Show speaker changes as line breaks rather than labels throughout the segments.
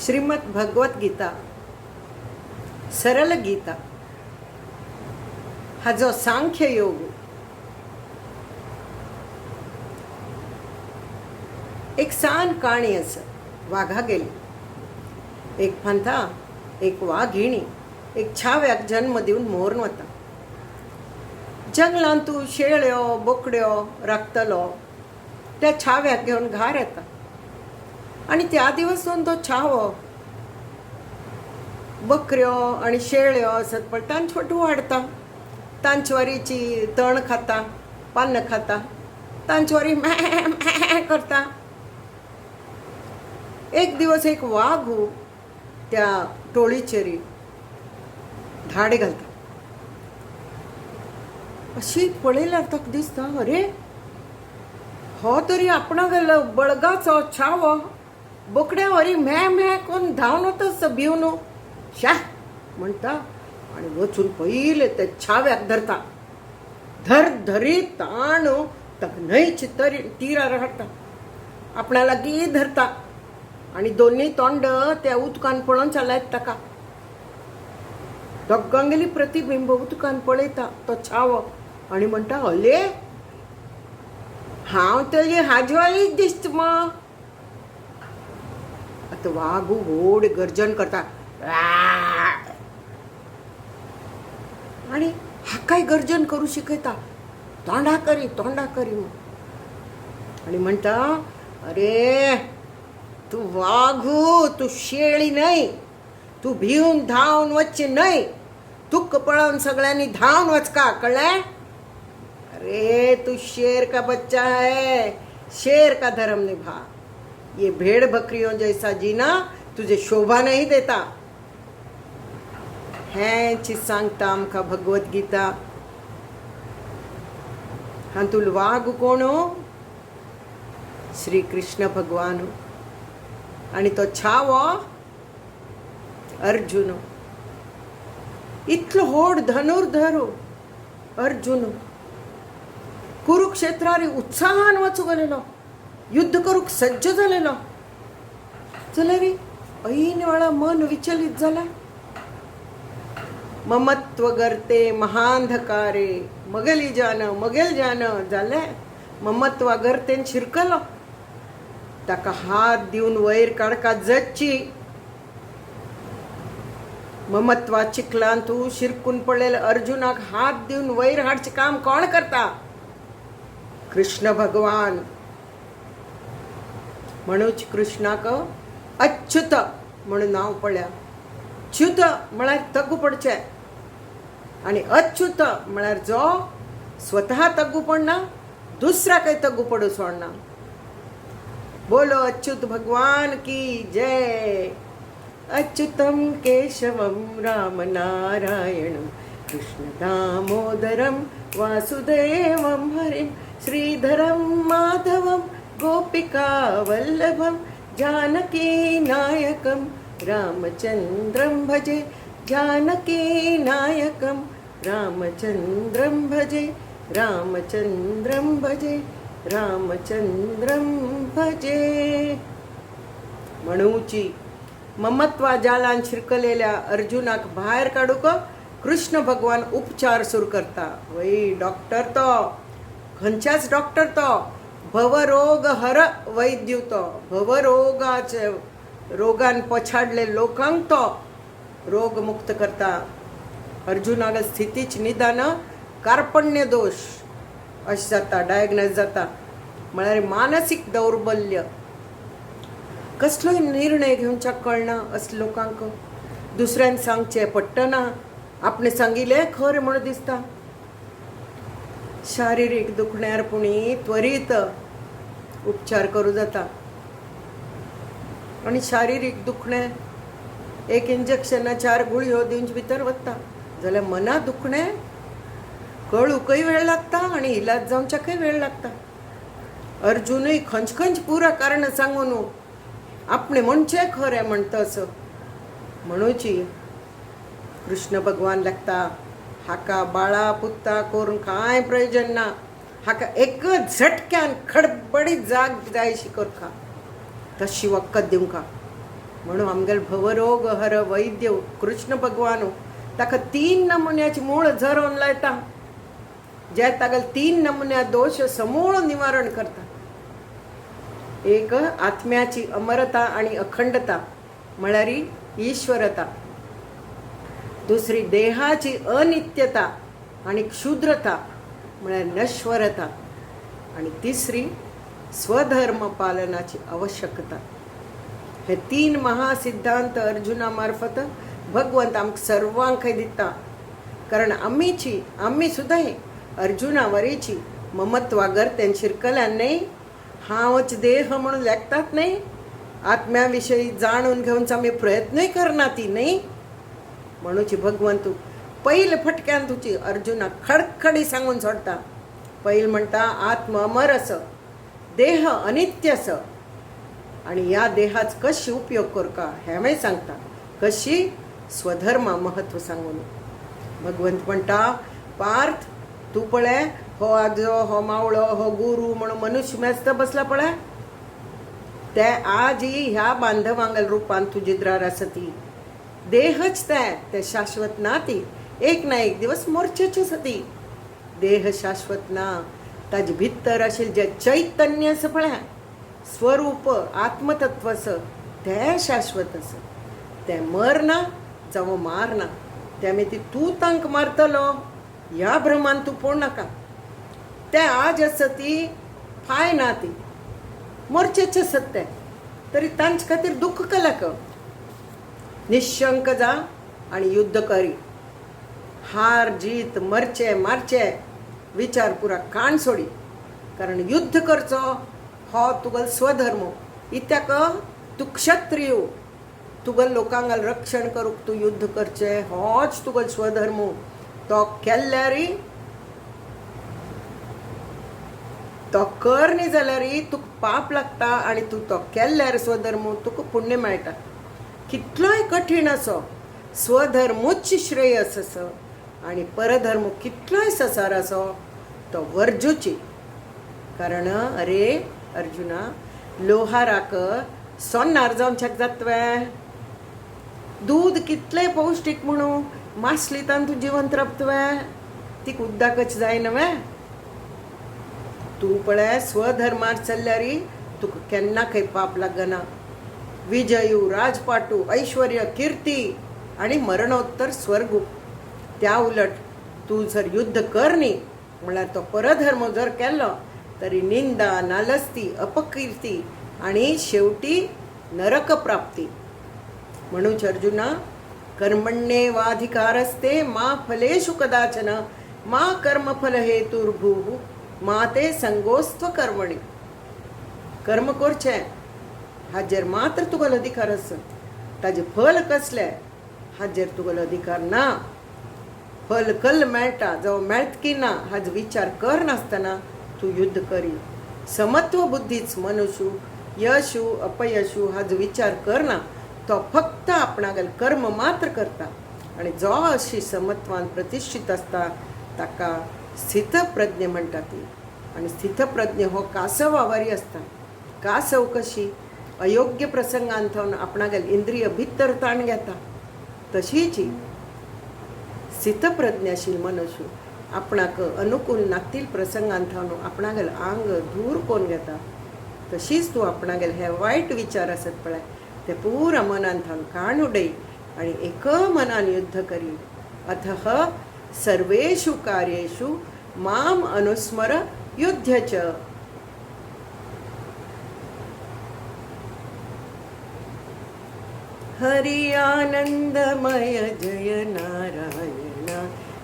श्रीमद भगवत गीता, सरल गीता, हाजो सांख्य योग एक सान काणी आसा. वाघा गेली. एक फांता एक वाघिणी एक छाव्याक जन्म दिवन मोरून वता. जंगलांत तूं शेळ्यो बोकड्यो राखतलो त्या छाव्याक घेवन घार येता आनी त्या दिवस तो छावो बकऱ्यो आनी शेळ्यो आसत पळय तांचे फाटी वाडटा, तांचे वरीची तण खाता, पान्न खाता, तांचे वरी मॅ मॅ करता. एक दिवस एक वाघ त्या टोळीचेर धाड घालता. अशी पळयल्यार ताका दिसता, अरे हो तरी आपणागेलो बळगाचो छावो बोकड्या वरी म्हे म्हे करून धांवन वता भिवन शा म्हणटा आनी वचून पयले ते छाव्याक धरता. धर धरी ताण न्हंयची तरी तिरार हाडटा, आपणा लागीं धरता आनी दोनूय तोंड त्या उदकान पळोवन चलायत ताका. दोगांगेली प्रतिबिंब उदकान पळयता तो छावो आनी म्हणटा, अले हांव तरी हाजवालीच दिसता मग. आतां वागू व्हड गर्जन करता आनी हाकाय गर्जन करूं शिकयता, तोंडा करी तोंडा करी म्हूण. आनी म्हणटा, अरे तूं वाघू, तूं शेळी न्हय, तूं भिवन धांवन वचचें न्हय, तुका पळोवन सगळ्यांनी धांवन वचका, कळ्ळें? अरे तू शेर का बच्चा है, शेर का धर्म निभा, ये भेड़ बकरियों जैसा जीना तुझे शोभा नहीं देता. हेंच सांगता आमकां भगवत गीता. हातूंत वाग कोण? श्री कृष्ण भगवान. आनी तो छावो अर्जुन. इतलो व्हड धनुर्धर अर्जुन कुरुक्षेत्रार उत्साहान वचूंक गेलेलो, युद्ध करूंक सज्ज जालेलो, जाल्यार ऐन वेळा मन विचलित जाला. ममत्व गर्ते महांधकारे मगेली जान मगेल जान जालें. ममत्वा गर्तेन शिरकलो. ताका हात दिवन वयर काडका जच्ची. ममत्वा चिखलान तूं शिरकून पडलेल्या अर्जुनाक हात दिवन वयर हाडचें काम कोण करता? कृष्ण भगवान. म्हणूच कृष्णाक अच्युत म्हणून नांव पडल्या. च्युत म्हळ्यार तग्गू पडचें आनी अच्युत म्हळ्यार जो स्वतः तग्गू पडना, दुसऱ्याकय तग्गू पडूं सोडना. बोलो अच्युत भगवान की जय. अच्युतं केशवं राम नारायणं कृष्ण दामोदरं वासुदेवं हरिं श्रीधरं माधवं गोपिकावल्लभं जानकी नायकं रामचंद्रं भजे, जानकी नायकं रामचंद्रं भजे, रामचंद्रं भजे, रामचंद्रं भजे. म्हणूची ममत्वा जालान शिरकलेल्या अर्जुनाक भायर काडूंक कृष्ण भगवान उपचार सुरू करता. वय डॉक्टर तो, खंयच्याच डॉक्टर तो, भवरोग हर वैद्य तो, भवरोगाचे रोगान पछाडले लोकांक तो रोग मुक्त करता. अर्जुनाक स्थितीच निदान कार्पण्य दोश अशें जाता, डायग्नोज जाता, म्हळ्यार मानसीक दौर्बल्य. कसलोय निर्णय घेवच्याक कळना असल्या लोकांक, दुसऱ्यान सांगचें पडटना आपणें सांगिल्लें खरें म्हूण दिसता. शारिरीक दुखण्यार पुणी त्वरीत उपचार करूं जाता आनी शारिरीक दुखणें एक इंजेक्शना चार गुळयो दिवचे भितर वता, जाल्यार मना दुखणें कळूंकय वेळ लागता आनी इलाज जावच्याकय वेळ लागता. अर्जुनूय खंच खंच पुरा कारण सांगून आपणें म्हणचें खरें म्हणटा असो. म्हणूची कृष्ण भगवान लागता, हाका बाळा पुता करून कांय प्रयोजन ना, हाका एक झटक्यान खडबडीत जाग जायशी करका, तशी वखद दिवंका. म्हणून आमगेलो भवरोग हर वैद्य कृष्ण भगवान ताका 3 नमुन्याची मूळ झरोवन लायता, जे तागेले 3 नमुन्या दोश समूळ निवारण करता. एक आत्म्याची अमरता आणि अखंडता म्हळ्यार ईश्वरता, दुसरी देहाची अनित्यता आणि क्षुद्रता म्हळ्यार नश्वरता, आणि तिसरी स्वधर्म पालनाची आवश्यकता. हे 3 महासिद्धांत अर्जुना मार्फत भगवंत आमकां सर्वांकय दिता. कारण आमीची आमी सुद्दां अर्जुना वरीची ममत्वागर तें शिरकल्यान न्हय, हांवच देह म्हणून लेखतात न्हय, आत्म्या विशयी जाणून घेवचो आमी प्रयत्नय करना ती न्हय. म्हणूची भगवंत पयले फटक्यान तुजी अर्जुना खडखडी सांगून सोडटा. पयल म्हणटा आत्म अमर आस, देह अनित्य आस, आनी ह्या देहाच कशी उपयोग करका हेंवूय सांगता, कशी स्वधर्मा महत्व सांगून. भगवंत म्हणटा पार्थ तूं पळय हो आजो हो मावळो हो गुरू म्हणून मनुष्य मेजता बसला पळय, ते आजही ह्या बांधवांगल रुपान तुजी द्रार आसती. देहच ते ते शाश्वत ना, ती एक ना एक दिवस मोर्चेच आसा. देह शाश्वत ना, ताजे भितर आशिल्लें जें चैतन्य आसा पळय, स्वरूप आत्मतत्व आसा, तें शाश्वत आसा. तें मरना जावं मारना, तें मागीर तूं तांकां मारतलो ह्या भ्रमान तूं पळोवं नाका. तें आज आसा ती फाय ना, ती मोर्चेच आसत तें, तरी तांचे खातीर दुख्ख कलाक. निशंक जा आनी युद्ध करी, हार जीत मरचे मारचे विचार पुरा काण सोडी, कारण युद्ध करचो हो तुगल स्वधर्म. इत्याक तूं क्षत्रिय, तुगल लोकांक रक्षण करूंक तूं युद्ध करचें होच तुगल स्वधर्म. तो केल्ल्यारी तो कर न्ही जाल्यार तुका पाप लागता, आनी तूं तो केल्ल्यार स्वधर्म तुका पुण्य मेळटा. कितलोय कठीण असो स्वधर्मूच श्रेयस आसा, आनी परधर्म कितलोय ससार आसो तो वर्जूची. कारण अरे अर्जुना, लोहाराक सोन्नार जावच्याक जातवे, दूद कितलें पौश्टीक म्हणून मासली तान तूं जिवंत राबतवे, तिका उद्दाकच जाय न्हय. तूं पळय स्वधर्मार चल्ल्यार तुका केन्ना खंय पाप लागना. विजयू राजपाटू ऐश्वर्य कीर्ती आनी मरणोत्तर स्वर्गू. त्या उलट तूं जर युद्ध कर न्ही म्हळ्यार तो परधर्म जर केलो तरी निंदा नालस्ती अपकीर्ती आनी शेवटी नरक प्राप्ती. म्हणून अर्जुना कर्मण्येवाधिकारस्ते मा फलेषु कदाचन मा कर्मफल हेतुर्भूः मा ते संगोस्त्व कर्मणि. कर्म करचें हाजेर मात्र तुगेलो अधिकार आसा, ताजें फल कसलें हाजेर तुगेलो अधिकार ना. फल कल मेळटा जावं मेळत की ना हाजो विचार करनासतना तूं युद्ध करी. समत्व बुद्धीच मनुष्य यशू अपयशू हाजो विचार करना, तो फक्त आपणागेल कर्म मात्र करता. आनी जो अशी समत्वान प्रतिश्ठीत आसता ताका स्थितप्रज्ञ म्हणटा ती. आनी स्थितप्रज्ञ हो कासवावरी आसता. कासव कशी अयोग्य प्रसंगान थंय आपणागेल इंद्रिय भितर ताण घेता, तशीच स्थितप्रज्ञ आशिल्लो मनुष्य आपणाक अनुकूल नातील प्रसंगान थंय आपणागेल आंग दूर कोन घेता. तशीच तूं आपणागेल हे वायट विचार आसत पळय ते पुरा मनान थंय काण उडय आनी एक मनान युद्ध करी. अतः सर्वेषु कार्येषु माम अनुस्मर युध्य च. हरि आनंदमय जय नारायण,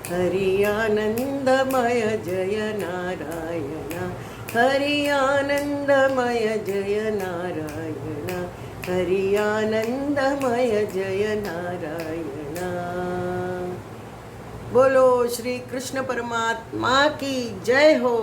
हरि आनंदमय जय नारायण, हरि आनंदमय जय नारायण, हरि आनंदमय जय नारायण. बोलो श्री कृष्ण परमात्मा की जय हो.